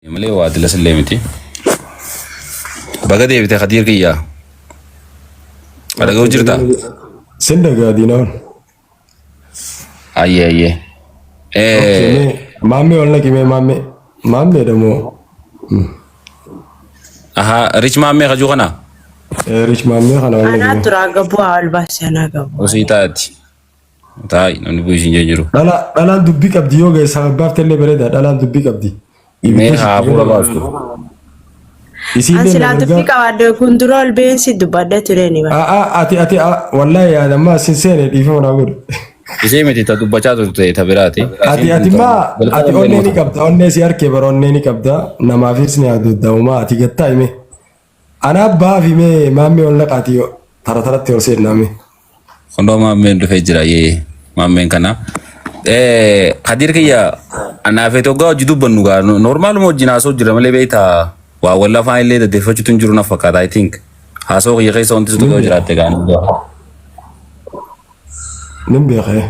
Malee waa dilas illee miti. Baga deebite Khadiir kiyyaa. Dhaga'u jirta? Sin dhagaa diinaan. Ayyee ayyee. Mee maammee ol naqi mee maammee. Maammee dha moo? Aha, rich maammee kajuu kana? Rich maammee kana ol naqi Anaa mee. turaa gabbuu haa ol baasee anaa gabbuu. Osii taati. Taa'i namni bu'ii siin jiru. Dhala dhalaan dubbii qabdi yoo ga'e sababbaaf illee bareeda dhalaan dubbii qabdi. Mee haa hafuura baastu. An Isiillee silaa na dubbii gargaar. qabaadde kun dura ol ba'een si dubbadha ture ni bara. Aa ati wallahi yaada ammaa sin seene dhiifama naa godhu. Ishee miti ta dubbachaa turte ta biraati. Ati maa ati onnee ni qabda onnee si harkee bara onnee ni qabda namaafis ni yaaddu ati gattaa hime. Ana abbaa fi mee maammee ol naqaati tara taratti ol seennaa mee. Kondoo maammeen dhufee jira yee maammeen kana. Kadir kiyya anaaf hoggaa hojii dubbannu gaa normaaluma wajjin haasoo jira malee beektaa waa wal afaan illee daddeeffachuutu hin jiru na fakkaata, I think. Haasoo kiyya keessa wanti sun yoo jiraatte gaa. Nin beekee.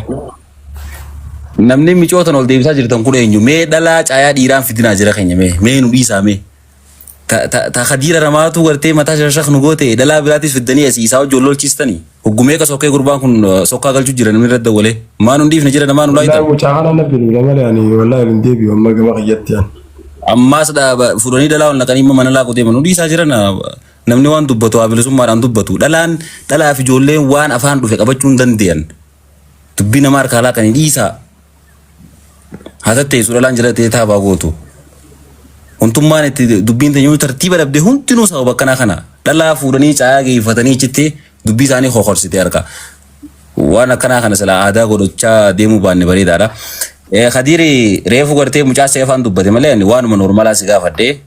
Namni micootan ol deebisaa jirtan kun eenyu? Mee dhalaa caayaa dhiiraan fidinaa jira keenya mee mee nu dhiisaa mee. Ta Khadiira ramaatu gartee mataa shashak nu goote dhalaa biraatis fiddanii asii isaa wajjin lolchiistanii. Hoggumee ka sokkee gurbaan kun sokkaa galchuu jira namni irratti dawwalee. Maa nu dhiifne jira namaa nu Wallahi laayitan. Mucaa kana na bilbila malee ani wallahi hin deebi'u amma gama kiyyatti ani. Ammaas fuudhanii dhalaa ol naqanii mana laaqu deeman nu dhiisaa jiran namni waan dubbatu haa bilisummaadhaan dubbatu. Dhalaan dhalaa fi ijoolleen waan afaan dhufe qabachuu hin danda'an. Dubbii nama harkaa laaqanii dhiisaa. Haa tatteessu dhalaan jala ta'ee taabaa gootu. Wantummaan itti dubbiin teenyu tartiiba dhabde hundinuu sababa akkanaa kana. Dhalaa fuudhanii caayaa geeffatanii achitti dubbii isaanii kokorsite harka. Waan akkanaa kana sila aadaa godhachaa deemuu baanne bareedaadha. Khadiiri reefu gartee mucaa seefaan dubbate malee ani waanuma normalaa si gaafadhee.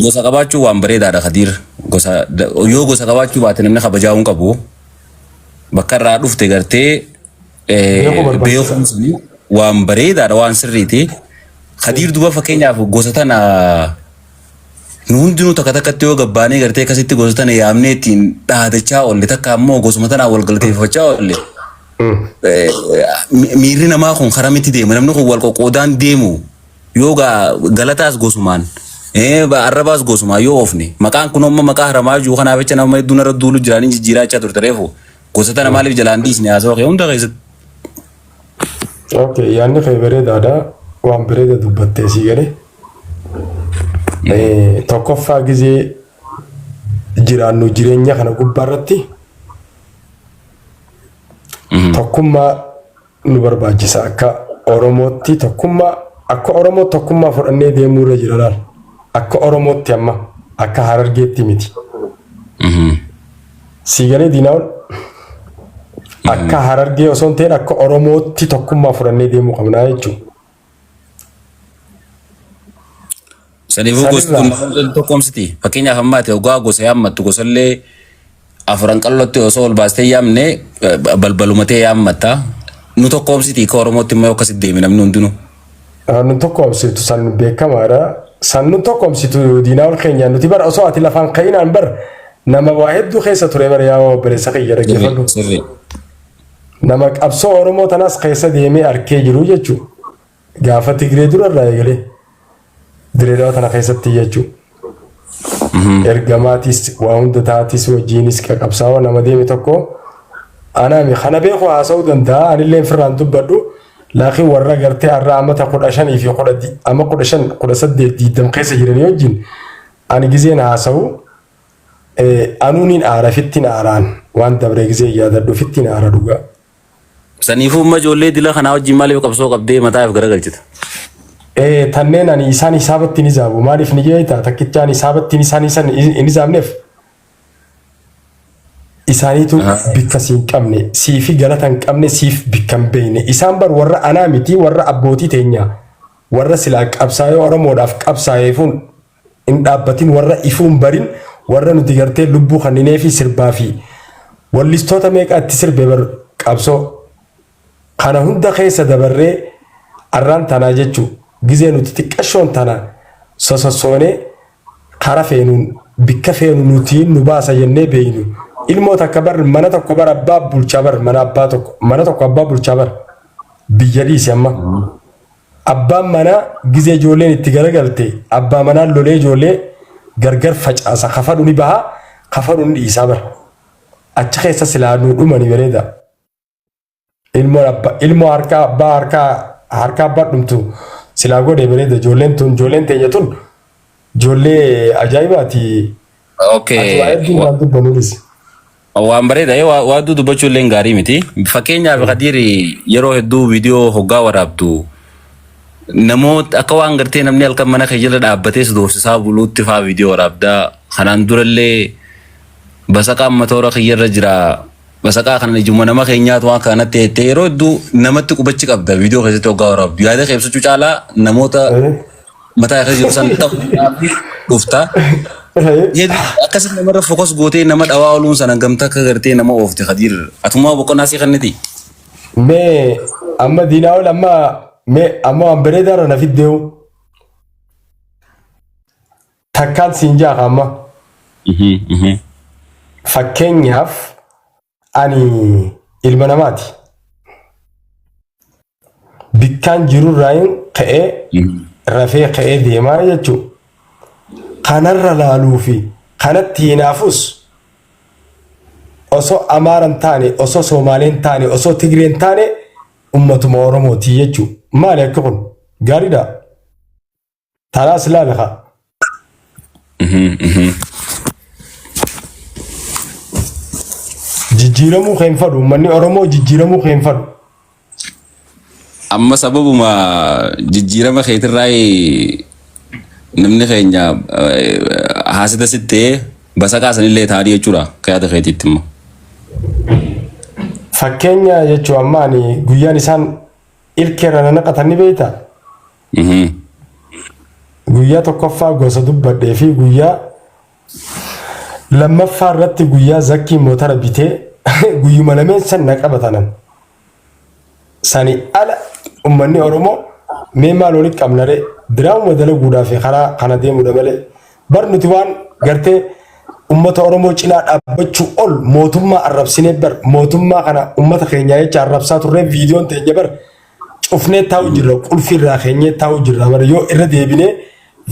Gosa qabaachuu waan bareedaadha Khadiir. Gosa yoo gosa qabaachuu baate namni kabajaa hin qabu. Bakka irraa dhufte gartee Beekuu barbaachisa. Beekuun suni waan bareedaadha, waan sirriiti. Khadiir duba fakkeenyaaf gosa tana nu hundinuu takka takkatti yoo gabbaanee gartee akkasitti gosa tana yaamnee ittiin dhaadachaa oolle takka ammoo gosuma tanaan wal galateeffachaa oolle miirri namaa kun karamitti deema? Namni kun wal qoqqoodaan deemu yoo galataas gosumaan arrabaas gosumaan yoo oofne maqaan kun amma maqaa haramaa jiru kanaaf jecha nama hedduun irra duulu jiranii jijjiiraa jechaa turte reefu gosa tana maaliif jalaan dhiisne haasawaa kee hunda keessatti. Okay, yaadni kee bareedaadha. Waan bareeda dubbattee sii galee. Tokkoffaa gizee jiraannu jireenya kana gubbaa irratti tokkummaa nu barbaachisa. Akka Oromootti tokkummaa, akka Oromoo tokkummaa fudhannee deemuu irra jira laal. Akka Oromootti amma akka Harargeetti miti. Sii galee diinaa'ol akka Harargee osoo hin ta'in akka Oromootti tokkummaa fudhannee deemuu qabnaa jechuudha. Saniifuu gosti kun tokkoomsiti. Fakkeenyaaf amma ati hoggaa gosa yaammattu gosallee afuran qal'ootti osoo ol baastee yaamne balbalumatee yaammatta. Nu tokkoomsiti akka Oromootti immoo akkasitti deeme namni hundinuu. Nu tokkoomsitu san beekamaadha. San nu tokkoomsitu diinaa ol keenya nuti bara osoo ati lafaan ka'inaan bar nama waa hedduu keessa ture bara yaa obboleessa kiyya dhaggeeffadhu. Sirri. Nama qabsoo Oromoo tanaas keessa deemee arkee jiru jechuudha. Gaafa Tigree dura irraa eegalee Direedawa tana keessatti jechuudha. Ergamaatis waa hunda taatis wajjiinis qabsaa'oo nama deeme tokko anaami kana beeku haasa'uu danda'a anillee firraan dubbadhu laakiin warra gartee har'a amata 15 fi ama 15 18 20 keessa jiranii wajjin ani gizeen haasa'u anuuniin aara fittiin aaraan waan dabree gizee yaadadhu fittiin aara dhugaa. Saniifuu amma ijoollee dila kanaa wajjin maaliif qabsoo qabdee mataa of garagalchita? Tanneen ani isaan hisaabatti ni zaabu. Maaliif ni jeeta takkichaan hisaabatti isaan isaan hin hisaabneef isaaniitu bikka siin qabne siifi galata hin qabne siif bikka hin beekne. Isaan bar warra anaa miti warra abbootii teenya warra silaa qabsaa'ee Oromoodhaaf qabsaa'eefuun hin dhaabbatin warra ifuun barin warra nuti gartee lubbuu kanninee fi sirbaa fi wallistoota meeqa itti sirbe bar qabsoo kana hunda keessa dabarree arraan tanaa jechuu gizee nuti xiqqashoon tana sosossoonee kara feenuun bikka feenu nutiin nu baasa jennee beeynu ilmoo takka bar mana tokko bar abbaa bulchaa bar mana abbaa tokko mana tokko abbaa bulchaa bar biyya dhiisi amma. Abbaan manaa gizee ijoolleen itti garagalte abbaa manaan lolee ijoollee gargar facaasa. Ka fadhu ni baha, ka fadhu ni dhiisaa bara. Achi keessa silaa nuu dhumani bareeda. Ilmoon abba ilmoo harkaa abbaa harkaa harkaa abbaa dhumtu silaa godhe bareeda. Ijoolleen tun ijoolleen teenya tun ijoollee ajaa'ibaati. Ati waa Okay. hedduu waan dubbanuunis. Waan bareeda waa hedduu dubbachuu illee gaarii miti. Fakkeenyaaf Kadiiri yeroo hedduu viidiyoo hoggaa waraabdu namoota akka waan gartee namni halkan mana kee jala dhaabbatee si doorsisaa buluutti faa viidiyoo waraabdaa. Kanaan durallee basaqaan matoora kiyyarra jira. Basaqaa kana ijuma nama keenyaatu waan kanatti jettee yeroo hedduu namatti qubachi qabda viidiyoo keessatti hoggaa waraabdu. Yaada kee ibsachuu caalaa namoota mataa irra jiru san ta'uudhaaf dhufta. Akkasitti namarra fokas gootee nama dhawaa ooluun sana gamta akka gartee nama oofte Kadiir. Atumaa boqonnaa sii kanniti. Mee amma diinaa ol amma mee amma waan bareedaa irra na fiddeewu. Takkaan siin jaaka amma. Fakkeenyaaf ani ilma namaati. Bikkaan jirurraayin ka'ee rafee ka'ee deemaa jechuudha. Kanarra laaluu fi kanatti hinaafus osoo Amaara hin taane, osoo Soomaalee hin taane, osoo Tigree hin taane ummatuma Oromooti jechuudha. Maali akki kun? Gaariidha. Tanaas ilaali kaa. Jijjiiramuu kee hin fadhu. Uummanni Oromoo jijjiiramuu kee hin fadhu. Amma sababuma jijjiirama keetirraa namni keenya haasida sitti ta'ee basaqaa sanillee taa'anii jechuudha akka yaada keetiitti immoo. Fakkeenya jechuun amma ani guyyaan isaan ilkeerra na naqatan ni beektaa? Guyyaa tokkoffaa gosa dubbadhee fi guyyaa lammaffaa irratti guyyaa zakkii motora bitee guyyuma lameen san na qabatanan. Sani ala ummanni Oromoo mee maal walitti qabna ree diraamuma dalaguudhaa fi karaa kana deemuudha malee bar nuti waan gartee ummata Oromoo cinaa dhaabbachuu ol mootummaa arrabsinee bar mootummaa kana ummata keenyaa jecha arrabsaa turree viidiyoon teenya bar cufnee taa'u jirra qulfii irraa keenyee taa'u jirra bara yoo irra deebinee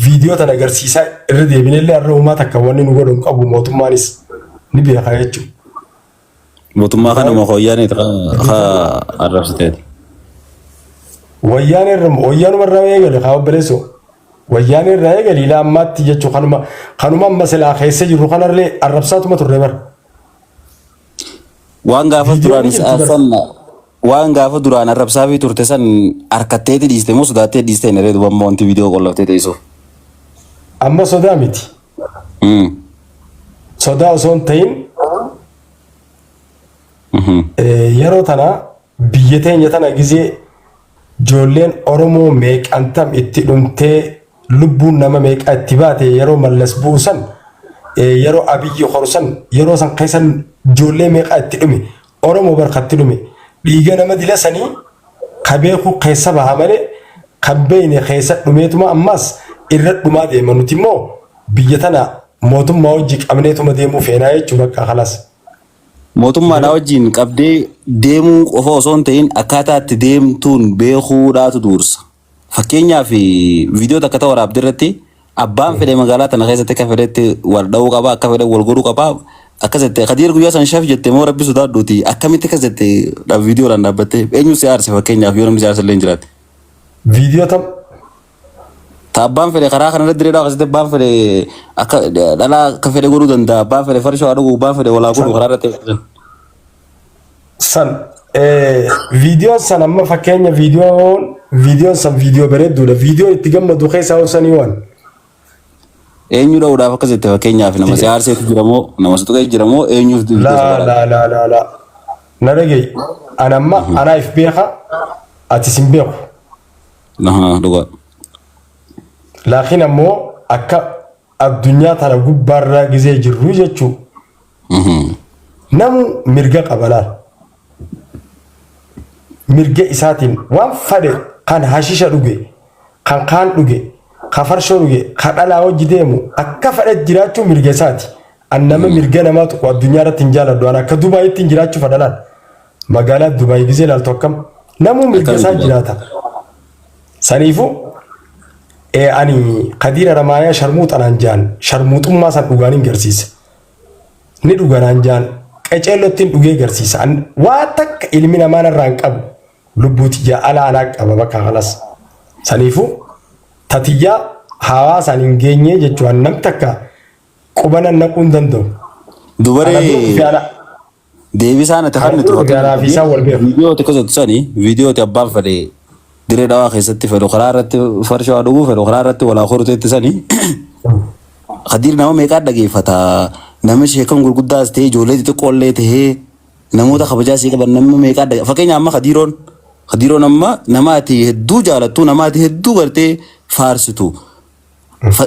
viidiyoo tana agarsiisaa irra deebinee illee har'a uumaa takka wanni nu godhu hin qabu mootummaanis ni beeka jechuudha. Mootummaa kanuma wayyaanee arrabsiteeti. Wayyaan irra wayyaanuma irraa eegale kaa obboleessoo. Wayyaan irraa eegale ilaa ammaatti jechuu kanuma kanuma amma silaa keessa jirru kanarlee arrabsaatuma turre bara. Waan gaafa Viidiyoon duraan ni jirti bara. san waan gaafa duraan arrabsaafii turte san harkatteeti dhiiste moo sodaattee dhiiste hin reedu amma wanti viidiyoo qollaftee teessuuf. Amma sodaa miti. Sodaa osoo hin ta'in yeroo tana biyya teenya tana gizee ijoolleen Oromoo meeqantam itti dhumtee lubbuun nama meeqa itti baate yeroo Mallas bu'u san yeroo Abiyyi horu san yeroo san keessa ijoollee meeqa itti dhume Oromoo barkatti dhume dhiiga nama dila sanii ka beeku keessa baha malee kan beekne keessa dhumeetuma ammas irra dhumaa deema nuti immoo biyya tana mootummaa wajji qabneetuma deemuu feenaa jechuu bakka kalas. Mootummaadhaa wajjin qabdee deemuu qofa osoo hin ta'in akkaataa itti deemtuun beekuudhaatu dursa. Fakkeenyaaf viidiyoo takka ta'u waraabde irratti abbaan fedhe magaalaa tana keessatti akka fedhetti wal dha'uu qaba akka fedhe wal godhuu qaba akkas jette Kadiir guyyaa san shaf jette moo rabbi sodaadhuuti akkamitti akkas jette viidiyoodhaan dhaabbatte eenyu si aarse fakkeenyaaf yoo namni si aarse illee hin jiraate. Viidiyoo tam Ta abbaan fedhe karaa kana irratti dirree akkasitti abbaan fedhe akka dhalaa akka fedhe godhuu danda'a abbaan fedhe farshoo haa dhugu abbaan fedhe walaa godhu karaa irratti. San viidiyoon san amma fakkeenya viidiyoon viidiyoon san viidiyoo bareedduudha. Viidiyoo itti gammadu keessaa hoo sanii waan. Eenyu dha'uudhaaf akkas jette fakkeenyaaf nama si aarseetu jira moo nama si tuqee jira moo eenyuuf viidiyoo Laa sana waraabde? laa laa laa laa. Na dhaga'i. Ana amma anaa if beeka ati sin beeku. Ahaa, dhugaa. Laakiin ammoo akka addunyaa tana gubbaarraa gizee jirru jechuu namu mirga qaba laal. Mirga isaatiin waan fadhe kan hashisha dhuge, kan kaan dhuge, kan farshoo dhuge, kan dhalaa hojii deemu akka fadhe jiraachuu mirga isaati. An nama mirga namaa tuqu addunyaa irratti hin jaaladhu. An akka Dubaayitti hin jiraachuu fadha laal. Magaalaa Dubaay gizee ilaaltu akkam namuu mirga Akkami isaa Dubaay? jiraata. Saniifuu ani Kadiir Haramaayaa sharmuuxa naan jaan sharmuuxummaa san dhugaaniin garsiisa. Ni dhuga naan jaan qaceellottiin dhugee garsiisa. Waa takka ilmi namaa narraa hin qabu. Lubbuu tiyyaa ala anaa qaba bakka kanas. Saniifuu tatiyyaa hawaasaan hin geenyee jechuun nam takka quba nan naquu hin danda'u. Ana dura Dubaree dhufee ana deebisaan ati kana kennitu dura dhufee anaa fi isaan wal beeku. Viidiyoo xiqqoo jettu sani viidiyoo ati abbaan fedhe diree dhawaa keessatti fedhu karaa irratti farshoo dhuguu fedhu karaa irratti walaa horuteetti sani Kadiir nama meeqaa dhageeffata? Nama sheekan gurguddaas ta'ee ijoollee xixiqqoollee ta'ee namoota kabajaa sii qaban nama meeqaa dhageeffata? Fakkeenya amma Kadiiroon amma nama ati hedduu jaalattu, nama ati hedduu gartee faarsitu.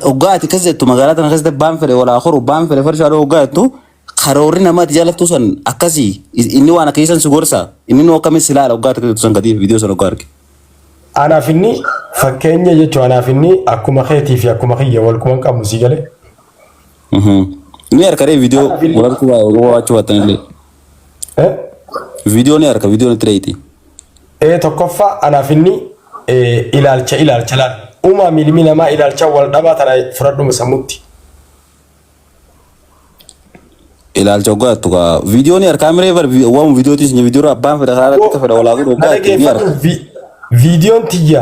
Hoggaa ati akkas jettu magaalaa tana keessatti baan fedhe walaa horu, baan fedhe farshoo dhuguu hoggaa jettu, karoorri nama ati jaalattu san akkasii inni waan akkasii san si gorsa, inni nu akkamitti si ilaala hoggaa ati akkas jettu san Kadiir viidiyoo san hoggaa arge? Anaaf inni fakkeenya jechuun anaaf inni akkuma keetii fi akkuma kiyya wal quban qabnu si galee. Ni harka ree viidiyoo Anaaf inni wal harkuu waachuu baattanillee. Eh? Viidiyoo ni harka, viidiyoo ni tireeti. Tokkoffaa anaaf inni ilaalcha laal. Uumaa ilmi namaa ilaalcha wal dhabaa tana fudhadhuma sammuutti. Ilaalcha hoggaa jettu kaa viidiyoo ni harkaa miree bar waan viidiyootiin sin viidiyoo abbaan fedha karaa irratti fedha walaa godhu Na hoggaa jettu ni harka. dhageeffadhu, viidiyoon tiyya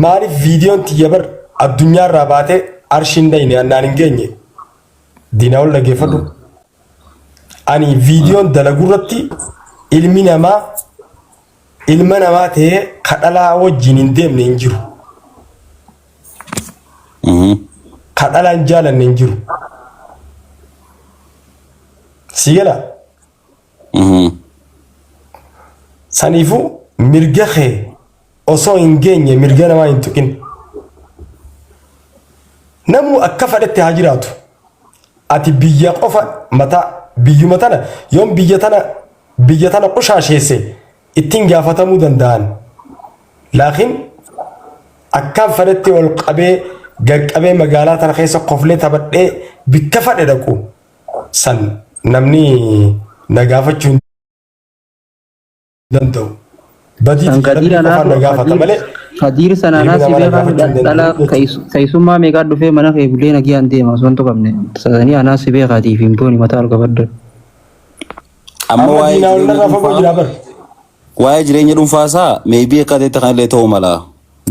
maaliif viidiyoon tiyya bar addunyaarraa baatee arshiin dhayne annaan hin geenye diinaa ol dhageeffadhu. Ani viidiyoon dalagu irratti ilmi namaa ilma namaa ta'ee kadhalaa wajjin hin deemne hin jiru. Kadhalaa hin jaalanne hin jiru. Si gala? Saniifuu mirga kee osoo hin geenye mirga namaa hin tuqin. Namuu akka fedhetti haa jiraatu. Ati biyya qofa mataa biyyuma tana yoom biyya tana qushaasheesse ittiin gaafatamuu danda'an. Laakiin akkaan fedhetti ol qabee gaqqabee magaalaa tana keessa koflee taphadhee bikka fedhe dhaqu san namni na gaafachuu hin danda'u. Badii San tiyya Kadiir rabbii qofaan na anaatu gaafata Kadiir malee Kadiir sana ilmi anaa si namaa na beekaa gaafachuu hin dhala danda'u jechuudha. keessummaa meeqaa dhufee mana kee bulee nagiyaan deema osoo hin tuqamne. Sanii anaa si beekaatiif hin booni mataa ol qabadhu. Amma Amma waa'ee diinaa ol jireenya narraa fagoo dhuunfaa jira bar. Waa'ee jireenya dhuunfaa isaa maybe akka ta'etti kanallee ta'uu mala.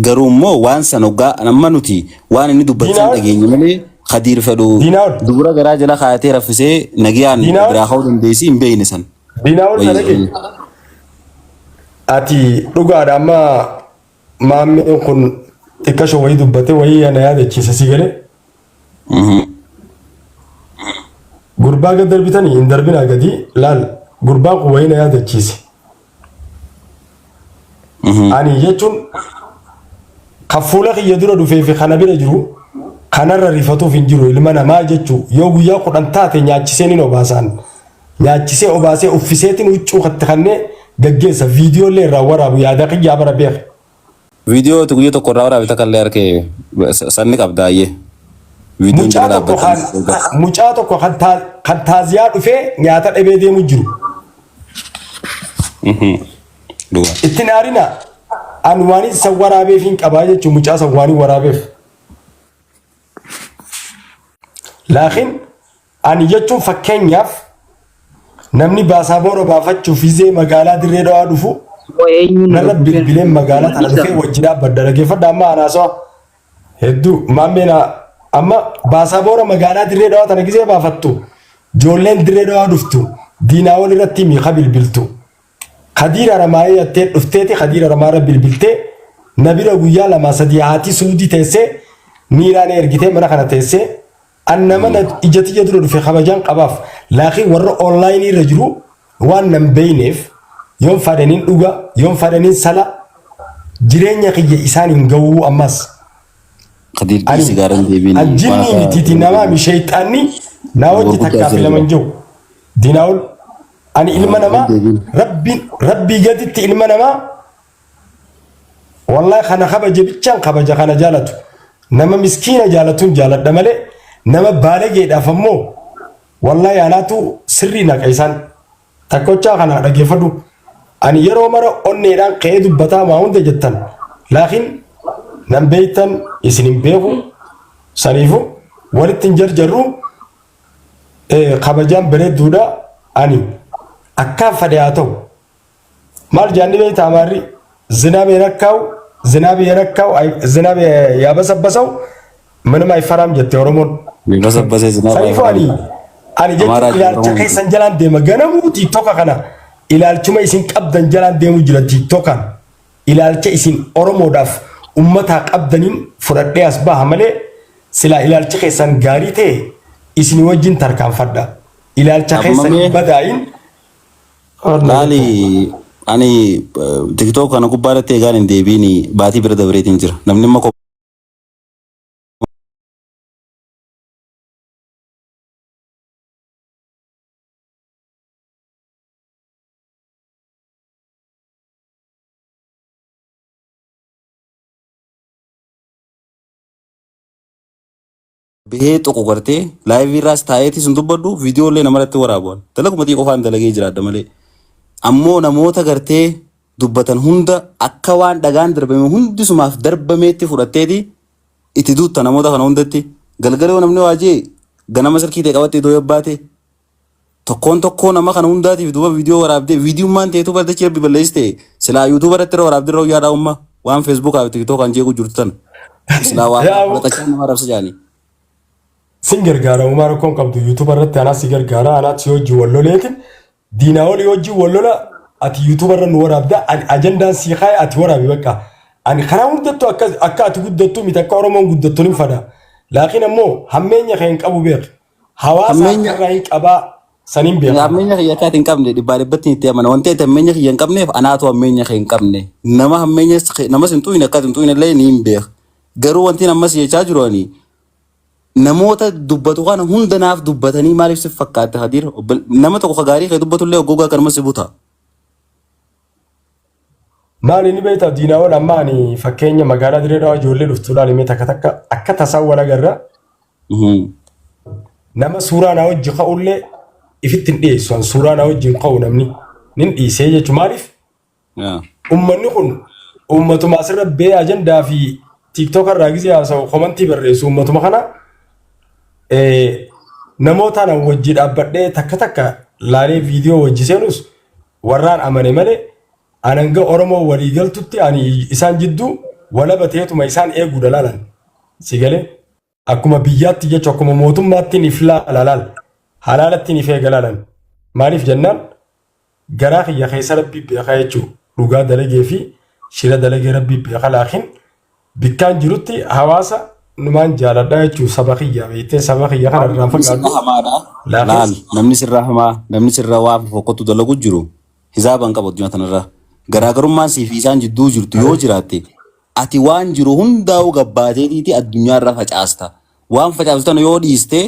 Garuu immoo waan san hoggaa amma nuti waan inni dubbachaa Diinaa hin ol dhageenye malee Kadiir fedhu diinaa ol dubura garaa jala kaayatee raffisee nagayaan diinaa ol biraa ka'uu dandeessi hin beekne san. Diinaa ol na Wayii dhage. wayii. Ati dhugaadha, amma maammeen kun xiqqasho wayii dubbate wayii na yaadachiisa si galee. Gurbaa gad darbitanii hin darbinaa gadi laal, gurbaan kun wayii na yaadachiise. Ani jechuun kan fuula kiyya dura dhufee fi kana bira jiru kanarra rifatuuf hin jiru. Ilma namaa jechuu yoo guyyaa 10 taate nyaachisee ni obaasaan nyaachisee obaasee uffiseetiin huccuu katti kannee gaggeessa, viidiyoolee irraa waraabu yaada kiyyaa bara beeka. Viidiyoo guyyaa tokko irraa waraabe takka illee harkee sanni qabda ayyee. Viidiyoon Mucaa jala tokko kan dhaabbatanii. Mucaa tokko kan taaziyaa dhufee nyaata dhabee deemu jiru. Dhugaa. Itti naarina, an waan san waraabeef hin qabaa jechuun mucaa san waan hin waraabeef. Laakiin ani jechuun fakkeenyaaf namni baasaa boora baafachuuf izee magaalaa Dirree Dhawaa dhufu Eenyuun narra bilbileen magaalaa tana dhufee wajji dhaabbadha, dhaggeeffadha. Amma anaasawa hedduu maammeen amma baasaa boora magaalaa Dirree Dhawaa tana gizee baafattu ijoolleen Dirree Dhawaa dhuftu diinaa wal irratti miika bilbiltu. Kadiir Haramaayee yattee dhufteeti Kadiir Haramaa irra bilbiltee na bira guyyaa 2 3 haati suudii teessee miiraan ergitee mana kana teessee an nama na ija tiyya dura dhufe kabajaan qabaaf. Laakiin warra onlaayinii irra jiru waan nan beeyneef yoon fadhaniin dhuga yoon fadhaniin sala jireenya kiyya isaan hin ga'uu ammas. Kadiir Ani dhiisi gaaraan deebiin. an jinnii mitiiti namaa mi sheeyxaanni naa wajji takkaa fi lama hin jiru. Diinaa'ol, ani ilma namaa rabbiin rabbii gaditti ilma namaa wallahi kana kabaje bichaan kabaja kana jaalatu nama miskiina jaalatuun jaaladha malee nama baalageedhaaf ammoo wallahi anaatu sirrii naqa isaan takkochaa kana dhaggeeffadhu. Ani yeroo mara onneedhaan ka'ee dubbataa maa hunda jettan. Laakiin nan beektan isin hin beeku saniifu walitti hin jarjarru kabajaan bareedduudha ani akkaan fedhe haa ta'u. Maal jaanni beektaa Amaarri ዝናብ የነካው ዝናብ የነካው ዝናብ ያበሰበሰው ምንም አይፈራም jette Oromoon. Basabbasee zinaaba. Saniifuu ani jechuun Amaaraa fi ilaalcha Oromoon. Keessan jalaan deema ganamuu TikToka kana ilaalchuma isin qabdan jalaan deemu jira TikTokaan ilaalcha isin Oromoodhaaf ummataa qabdaniin fudhadhee as baha malee silaa ilaalcha keessan gaarii ta'e isin wajjin tarkaanfadha. Ilaalcha keessan Ammamee badaayin. Laali ani TikTok kana gubbaa irratti eegaan hin deebiin baatii bira dabreetiin jira. Namni immoo bahee tuqu gartee live irraas taa'eetis hin dubbadhu viidiyoo illee namarratti waraabu'an. Dalagumatii qofaan dalagee jiraadha malee. Ammoo namoota gartee dubbatan hunda akka waan dhagaan darbame hundi sumaaf darbameetti fudhatteeti itti duutta namoota kana hundatti. Galgala yoo namni waa jee ganama silkii ta'e qabattee iddoo yabbaate tokkoon tokkoo nama kana hundaatiif duuba viidiyoo waraabdee viidiyummaan ta'etu bardachi rabbi balleessite silaa YouTube irratti irra waraabdee irra guyyaadhaa umma waan Facebookaa fi TikTokaan jeequ jirtu tana. Silaa waa Yaa fudhatachaa nama rabsa jaanii. Sin gargaara uumaa rakkoon qabdu YouTube irratti anaas si gargaara anaas si wajjin wal loleetin diinaa olii wajjin wal lola ati YouTube irra nu waraabda ani ajandaan sii kaa'e ati waraabi bakka ani karaa hundattuu akka akka ati guddattu miti akka Oromoon guddattu nin fada laakiin ammoo hammeenya kee hin qabu beek hawaasa Hammeenya harkarraa hin qabaa saniin beeka. Hammeenya kiyya akka ati hin qabne dhibbaa dhibbatti itti amana. Wanti ati hammeenya kiyya hin qabneef anaatu hammeenya kee hin qabne. Nama hammeenya namas hin xuqine akka ati hin xuqine illee ni hin beeka. Garuu wanti ammas jechaa jiru ani namoota dubbatu kana hunda naaf dubbatanii maaliif si fakkaate Hadiir? Nama tokko ka gaarii kee dubbatu illee gogaa kanuma si buta. Maali ni beektaa diinaawwan amma ani fakkeenya magaalaa Dirree Dhawaa ijoollee dhuftu ilaalimee takka takka akka tasaa wal agarra nama suuraa naa wajji ka'ullee ifitti hin dhiyeessu an suuraa naa wajjin ka'u namni nin dhiisee jechuun maaliif ummanni kun ummatuma asirra bee ajandaa fi TikTok irraa gisee haasa'u komantii barreessu ummatuma kana namoota na wajji dhaabbadhee takka takka laalee viidiyoo wajji seenus warraan amane malee an hanga Oromoo walii galtutti ani isaan jidduu walaba ta'eetuma isaan eeguudha laalan si galee akkuma biyyaatti jechuun akkuma mootummaattiin if laala laal halaalattiin if eega laalan maaliif jennaan garaa kiyya keessa rabbii beekaa jechuun dhugaa dalagee fi shira dalagee rabbii beekaa laakiin bikkaan jirutti hawaasa numaan jaaladha jechuun saba kiyya beektee saba kiyya kana irraan Namni sirra fagaadhu hamaadha. laakiin Laal namni sirra hamaa namni sirra waa fokkottu dalagu jiru hisaaba hin qabu addunyaa tanarra. Garaagarummaan sii fi isaan jidduu jirtu yoo jiraatte ati waan jiru hundaa'u gabbaateetiiti addunyaa irra facaasta. Waan facaastu tana yoo dhiiste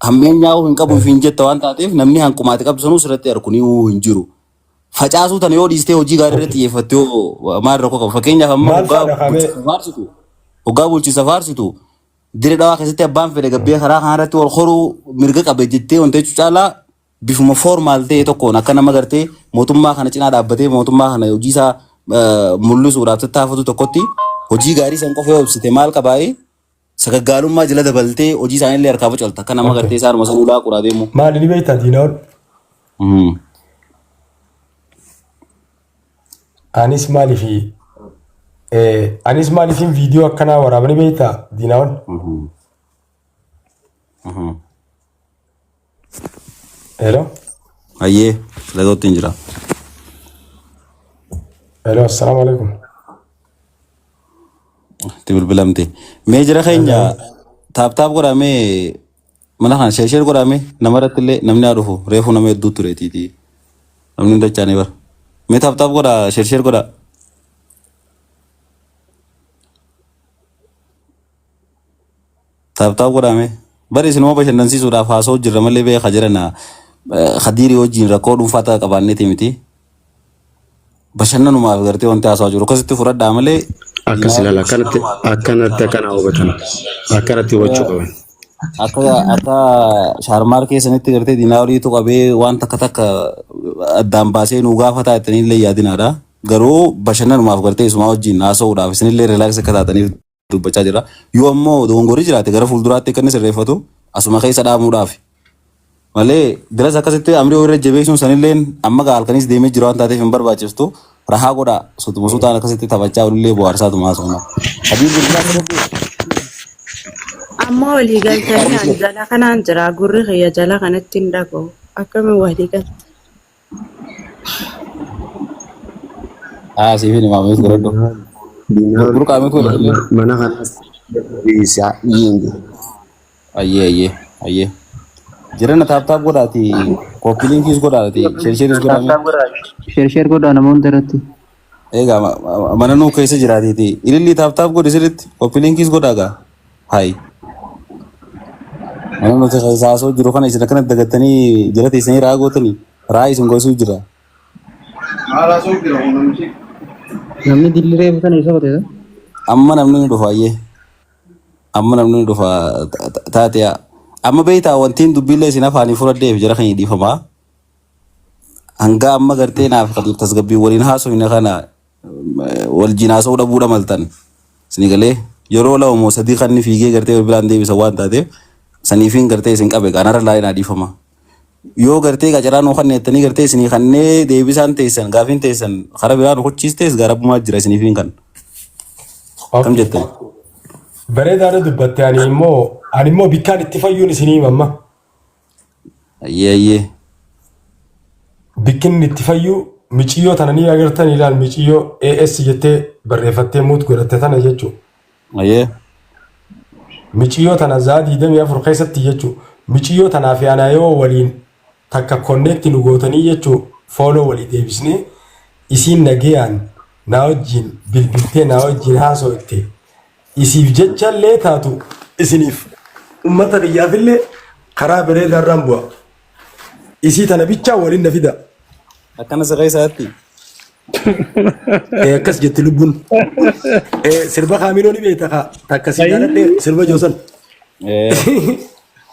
hammeenyaa hin qabu hin jetta waan taateef namni hanqumaati qabdu sanuu sirratti arku ni hin jiru. Facaasuu tana yoo dhiistee hojii gaarii irratti xiyyeeffatte yoo maal rakkoo qabu. Fakkeenyaaf amma maal hoggaa faadha kamee bulchiinsa faarsitu hoggaa bulchiinsa faarsitu dire dhawaa keessatti abbaan fedhe gabbee karaa kanarratti wal horuu mirga qabe jettee wanta jechuu caalaa bifuma formal ta'e tokkoon akka nama gartee mootummaa kana cinaa dhaabbatee mootummaa kana hojii isaa mul'isuudhaaf tattaafatu tokkotti hojii gaarii san qofa yoo ibsite maal qabaa'ee sagaggaalummaa jala dabaltee hojii isaaniillee harkaa facalta akka nama gartee isaanuma sanuu laaquudhaa deemu. Maali ni beektaa diinaawwan anis maaliif anis maaliifin viidiyoo akkanaa waraabanii beektaa diinaawwan. Hello. Hayyee lagootti hin jira. Hello, assalaamu alaikum. Itti bilbilamte. Mee jira keenya tap tap godhamee mana kana share share godhamee nama irratti illee namni haa dhufu reefu nama hedduu tureetiiti. Namni hunda chaanii bara. Mee tap tap godhaa share share godhaa. Tap tap godhame. Bari isinuma bashannansiisuudhaaf haasa'u jirra malee beeka jirana Khadiirii wajjin rakkoo dhuunfaa ta'a qabaanneeti miti. Bashannanumaaf gartee wanti haasa'aa jiru akkasitti fudhadhaa malee. Akkas ilaala akkanatti akkanatti akkana hubatan akkanatti hubachuu qaban. Akka shaarmaar keessanitti gartee diinaa horiitu qabee waan takka takka addaan baasee nuu gaafataa jettanii illee yaadinaadha. Garuu bashannanumaaf gartee isumaa wajjin haasa'uudhaaf isinillee relax akka taataniif dubbachaa jira. Yoo ammoo dogongorri jiraate gara fuulduraatti akka inni sirreeffatu asuma keessa dhaamuudhaaf. Malee diras akkasitti amrii irra jabeessuun sanilleen amma gaa halkanis deemee jira waan taateef hin barbaachistu. Rahaa godhaa sutuma sutaan akkasitti taphachaa olillee bohaarsaatuma haasofna. Habiib bilbilaa fudhadhu. Amma walii galtanii ani jala kanaan jira gurri kiyya jala kanatti hin dhaga'u. Akkamiin walii galte? Haa siif hin himaa godhadhu. Burqaa miti godhadhu. Mana kanas dhiisaa yiingi. Ayyee ayyee ayyee. Jirana tap tap godhaati copy linkiis godhaati share shareis godhame. Share share godhaa namoota irratti. Egaa mana nuu keessa jiraatiiti. Ililli tap tap godhi sirriitti copy linkiis godhaa gaa. Hayi. Mana nuti keessa haasoo jiru kana isin akkana dagattanii jala teessanii raa gootanii raa isin goosuu jira. Namni dilli reefu sana isa qote. Amma namni ni dhufa ayyee. Amma namni ni dhufa taate amma beektaa wantiin dubbiillee isin afaanii fudhadheef jara kan dhiifamaa. Hanga amma gartee naaf kadiif tasgabbii waliin haasofne kana wajjin haasa'uu dhabuudha maltan. Isin galee yeroo lama moo sadii kan inni fiigee gartee biraan deebisa waan taateef saniifiin gartee isin qabe kanarra laayinaa dhiifama. Yoo gartee qacaraa nuu kanneettanii gartee isinii kannee deebisaan teessan gaafiin teessan karaa biraa nu kochiistees gaarabbumaa jira isiniifiin kan. Kam jettan? Bareedaadha dubbatte ani immoo bikkaan itti fayyuun isinii himamma. Ayyee ayyee. Bikkinni itti fayyu miciyyoo tana ni agartan ilaal miciyyoo AS jettee barreeffattee mute godhatte tana jechuudha. Ayyee. Miciyyoo tana zaa 24 keessatti jechuudha. Miciyyoo tanaa fi anaa yoo waliin takka connect nu gootanii jechuu follow walii deebisnee isiin nagayaan naa wajjin bilbiltee naa wajjin haasofte isiif jechallee taatu isiniif ummata biyyaafillee karaa bareedaa irraan bu'a. Isii tana bichaa waliin na fida. Akkana si keessaatti. Akkas jetti lubbuun. Sirba kaamiloo ni beekta kaa takka si jaaladhee sirba joosan.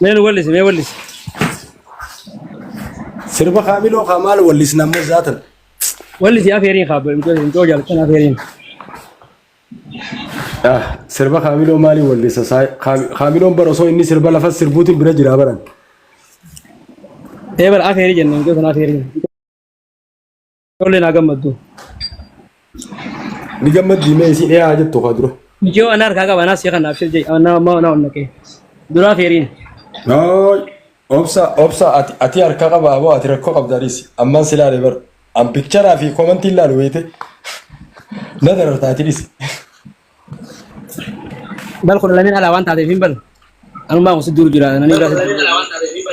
Mee nu wallisi, mee wallisi. Sirba kaamiloo kaa maal wallisna amma zaatan. Wallisi afeeriin kaa intoo jaalatan afeeriin. Sirba kaamiloo maaliin wallisa? Kaamiloon bara osoo inni sirba lafa sirbuutiin bira jira baran. Ee bara afeerii jenna intoo sana afeeriin. Ijoollee naa gammaddu. Ni gammaddii mee isiin dhiyaa jettu kaa dura. Ijoo ana harkaa qaba anaa siya kanaaf shirjee ana ma na onnaqee. Dura afeeriin. Nooy obsa obsa ati harka qaba aboo ati rakkoo qabda dhiisi ammaan si ilaale bara an pictureaa fi commentii ilaalu beekte na dararta ati dhiisi. Bal 12 alaa waan taateef hin bal. Anumaa kun si dur jira nani biraa si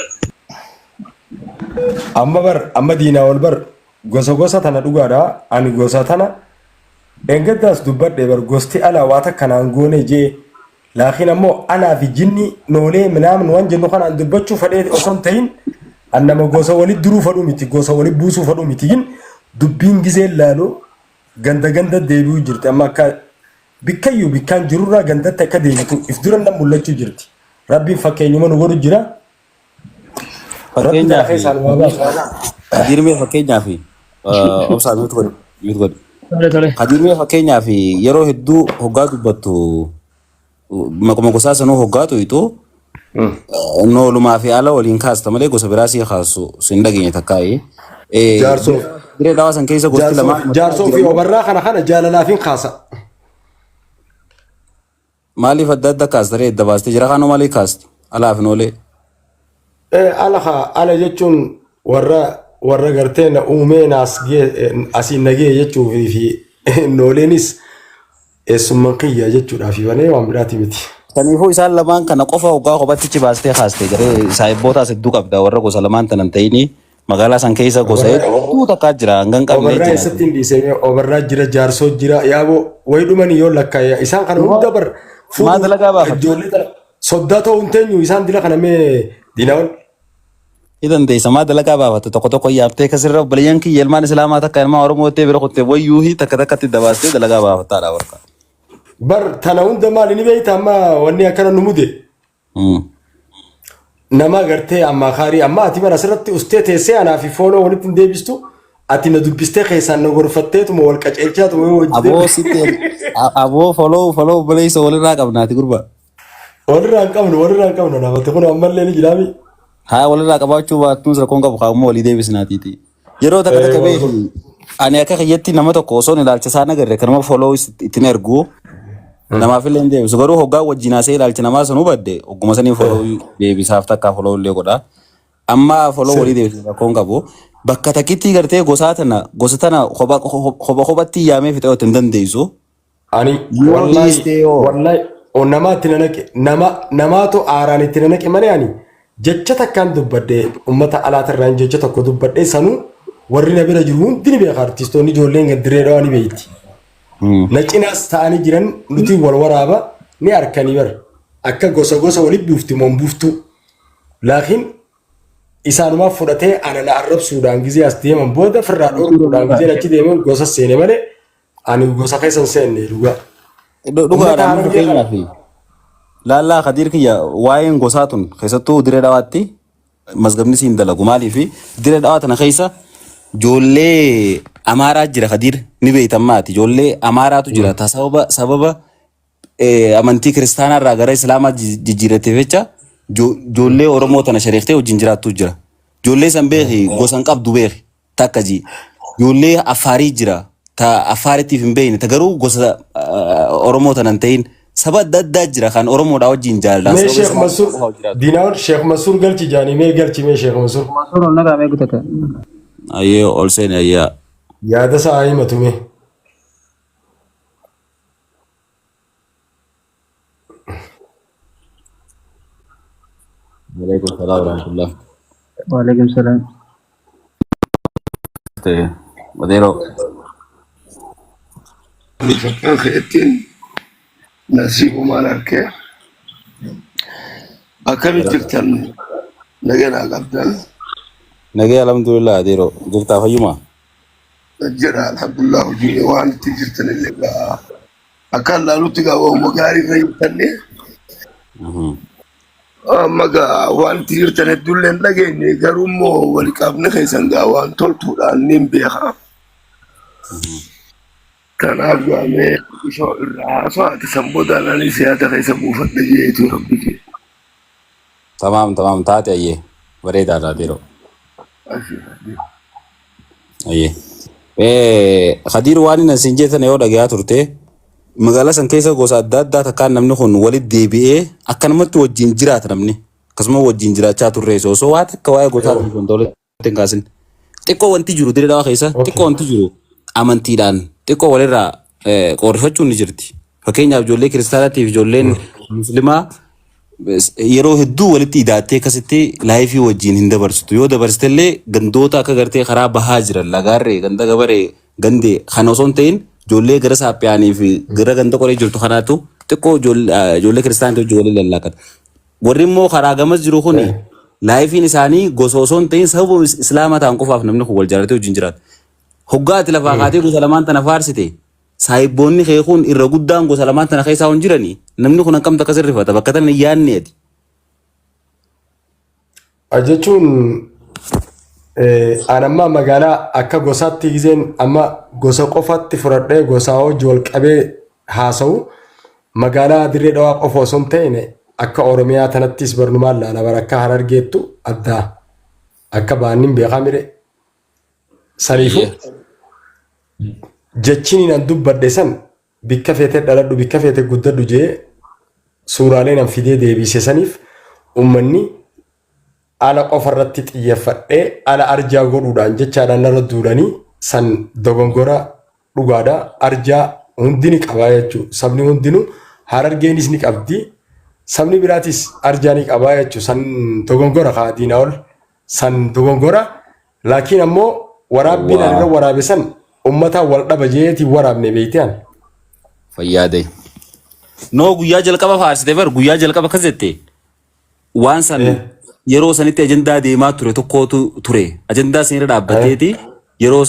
Amma bar amma diinaa ol bar gosa gosa tana dhugaadha ani gosa tana engaddaas dubbadhe bar gosti alaa waa takka naan goone jee laakiin ammoo alaa fi jinni noolee minaamin waan jennu kanaan dubbachuu fadhee osoo hin ta'in an nama gosa walit duruu fadhuu miti gosa walit buusuu fadhuu miti gin dubbiin gizeen laalu ganda ganda deebi'uu jirti amma akka bikkayyuu bikkaan jirurraa gandatti akka deebitu if dura nan mul'achuu jirti rabbiin fakkeenyuma nu godhu jira rabbi tana Fakkeenyaaf keessaa nu haa baasu. Kadirmee fakkeenyaaf obsaa mute godhi mute godhi. Tole tole. Kadirmee fakkeenyaaf yeroo hedduu hoggaa dubbattu maquma gosaa sanuu hoggaa tuyxu noolumaa fi ala waliin kaasta malee gosa biraa sii kaasu sin dhageenye takkaa'ee. Jaarsoof Diree dhawaa san keessa gosti lamaan jaarsoo fi obarraa kana kana jaalalaafin kaasa. Maaliif adda adda kaasta ree adda baastee jira kaanoo maaliif kaasta? Alaaf noolee. Ala kaa ala jechuun warra warra gartee na uumee naas asiin nagee jechuu fi nooleenis eessumman kiyya jechuudhaaf malee waan biraati miti. Kanaafuu isaan lamaan kana qofa hoggaa kophattichi baastee kaaste garee saahibbootaas hedduu qabda warra gosa lamaan tanan ta'ini magaalaa san keessa gosa hedduu takkaa jira hanga hin qabne Obarraa jira. eessatti hin dhiisee obarraa jira jaarsoo jira yaaboo wayi dhumanii yoo lakkaa'e isaan kana hunda bar Maa dalagaa baafata? ijoollee tana soddaa ta'uu hin teenyu isaan dila kana mee diinaawwan. Ni dandeessa maa dalagaa baafata tokko tokko yaabtee kasirra obboleeyyan kiyya ilmaan islaamaa takka ilmaan oromoo ta'e bira kuttee wayyuu takka takkatti dabaastee dalagaa baafataadha warqa. Bar tana hunda maali ni beekta amma wanni akkana nu mude nama gartee amma kaarii amma ati bara asirratti ustee teessee anaa fi follow walitti hin deebistu Ati na dubbistee keessaan na gorfatteetuma wal qaceelchaatuma yoo hojii Aboo deemne. sitti aboo follow follow obboleessa walirraa qabnaati gurba. Walirraa hin qabnu, walirraa hin qabnu naafate kun ammallee ni jiraami. Haa, walirraa qabaachuu baattuun rakkoon qabu, kaa'ummoo walii deebisnaatiiti. Yeroo takka takka beeki, ani akka kiyyatti nama tokko osoo hin ilaalcha isaa agarre kanuma follow ittiin ergu namaaf illee hin deebisu. Garuu hoggaa wajjin haasa'ee ilaalcha namaa san hubadde, hogguma sanii follow deebisaaf, takkaa follow illee godha. Amma follow walii deebisu rakkoon qabu. Bakka takkitti gartee gosaa tana, gosa tana kopha kopha kophatti yaamee fixee hin dandeessu. Ani Yoo wallahi dhiistee yoo wallahi o namaa itti nanaqe, nama namaatu aaraan itti nanaqe malee, ani jecha takkaan dubbadhe, ummata alaatirraan jecha tokko dubbadhe. Sanuu warri na bira jiru hundi ni beeka, artistoonni ijoolleen gaddiree dhawaa ni beekti. Na cinaas ta'anii jiran, nuti wal waraaba ni arkanii bara akka gosa gosa walitti buufti moon buuftu, laakiin isaanumaaf fudhatee ana na arrabsuudhaan gizee as deeman booda firraa dhorkuudhaan gizeen achi deeman gosa seene malee ani gosa keessa hin seenne dhugaa. Ummata Dhugaadhaan Harargee fakkeenyaaf laallaa Kadiir kiyya, waa'een gosaa tun keessattuu diree dhawaatti mazgabni siin dalagu. Maaliif diree dhawaa tana keessa ijoollee Amaaraa jira, Kadiir, ni beektan maati, ijoollee Amaaraatu jira ta sababa amantii kiristaanaa irraa gara Islaamaa jijjiirrateef jecha ijoollee Oromoo tana shariiktee wajjin jiraattu jira. Ijoollee san beeki, gosa hin qabdu beeki takka ji. Ijoollee Affaarii jira ta Affaaritiif hin beekne, ta garuu gosa Oromoo tana hin ta'in, saba adda addaa jira kan Oromoodhaa wajjin jaalalaan Mee sababa Sheekh Islaamaa Mansuur qofa jiraatu. Diinaawwan Sheekh Mansuur galchi jaanii, mee galchi mee Sheekh Mansuur. Mansuur ol nagaa mee gutata. Ayyee, ol seeni ayyaa. Yaada isaa haa himatu mee. Alaikum salaam wa rahmatullah. Waalaikum salaam. Ta'e Wadeeroo. Fakkaan keetiin nasiibumaan harkee akkamitti jirtan, naganaa qabdan? Nagee, alhamdulillah. Adeeroo, jirtaa, fayyuma? Jira, alhamdulillah. Hojii waan itti jirtan illee gaa akka allaalutti gaa waanuma gaarii irra jirtanne. Amma gaa waan itti jirtan hedduullee hin dhageenye, garuu immoo wali qabni keessan gaa waan toltuudhaan niin beeka. Kanaaf gaamee ishoo irraa haasawaati, san boodaan anis yaada keessa buufadha jeetu rabbi jee. Tamaam, tamaam, taate, ayyee, bareedaadha adeeroo. Ayyee. Khadiir, waan inni isin jettan yoo dhagayaa turte, magaalaa san keessa gosa adda addaa takkaan namni kun walitti deebi'ee akkanumatti wajjin jiraata, namni akkasuma wajjin jiraachaa turre osoo waa takka waa'ee gosaa fi wanta walitti hin kaasin. Xiqqoo wanti jiru diree dhawaa keessa xiqqoo wanti jiru amantiidhaan xiqqoo walirraa qoorrifachuun ni jirti. Fakkeenyaaf ijoollee kiristaanaatiif ijoolleen muslimaa yeroo hedduu walitti idaattee akkasitti life wajjin hin dabarsitu. Yoo dabarsite illee gandoota akka gartee karaa bahaa jiran, lagaarree, ganda gabaree, gandee kana osoo hin ta'in, ijoollee gara saaphiyaanii fi gara ganda qoree jirtu kanaatu xiqqoo ijoollee kiristaantii wajjin waliin lallaaqata. Warri immoo karaa gamas jiru kuni lifeiin isaanii gosa osoo hin ta'in sababa islaama ta'an qofaaf namni kun wal jaalatee wajjin jiraata. Hoggaa ati lafaa kaatee gosa lamaan tana faarsite, saayibboonni kee kun irra guddaan gosa lamaan tana keessaa hin jirani, namni kun akkamtu akkas irrifata bakka tana hin yaadne ati. Jechuun an amma magaalaa akka gosaatti gizeen amma gosa qofatti fudhadhee gosaa hojii wal qabee haasa'u, magaalaa Dirree Dhawaa qofa osoo hin ta'in akka Oromiyaa tanattis barnumaan laala bara akka Harargeettu addaa akka baannin beekaa mire saniifu jechiin an dubbadhe san bikka feetee dhaladhu, bikka feete guddadhu jee suuraalee nan fidee deebise saniif ummanni ala qofa irratti xiyyeeffadhee ala arjaa godhuudhaan jechaadhaan narra duulanii san dogongora dhugaadha. Arjaa hundi ni qabaa jechuudha. Sabni hundinuu, Harargeenis ni qabdi. Sabni biraatis arjaa ni qabaa jechuudha. San dogongora kaa diinaa ol san dogongora. Laakiin ammoo waraabbiin ani irra waraabe san ummataan wal dhaba jeetiin waraabne beekte ani. Fayyaade. No, guyyaa jalqaba faarsite bar, guyyaa jalqaba akkas jette, waan san yeroo sanitti ajandaa deemaa ture tokkotu ture. Ajandaa san irra dhaabbateeti yeroo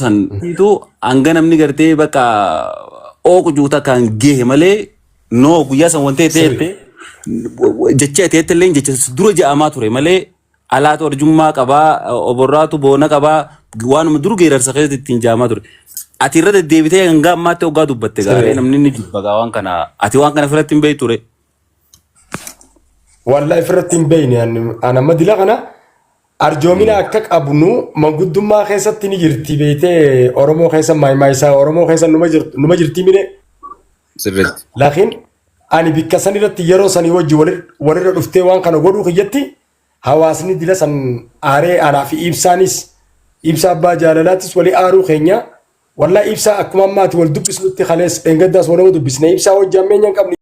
san tu hanga namni gartee bakka ooqu juuta kan gehe malee, no, guyyaa san wanta ta'e jecha ta'etti illee jecha dura ja'amaa ture malee. Alaatu arjummaa qabaa, oborraatu boona qabaa, waanuma dur geerarsa keessatti ittiin jaamaa ture. Ati irra deddeebitee hanga ammaatti hoggaa dubbatte gaaree namni ni jibba gaa waan kana. Ati waan kana ofirratti hin beektu ture. Wallahi ofirratti hin beekne ani amma dila kana arjoomina akka qabnu manguddummaa keessatti ni jirti beektee Oromoo keessa maayimaayisaa Oromoo keessa numa jirti numa jirti mire. Sirriitti. Laakiin ani bikka san irratti yeroo sanii wajji walirra dhuftee waan kana godhuu kiyyatti hawaasni dila san aaree anaa fi ibsaanis ibsa abbaa jaalalaatis walii aaruu keenya. Wallahi ibsaa akkuma ammaati wal dubbisnutti kalees dheengaddaas waluma dubbisne ibsaa wajji hammeenya hin qabne.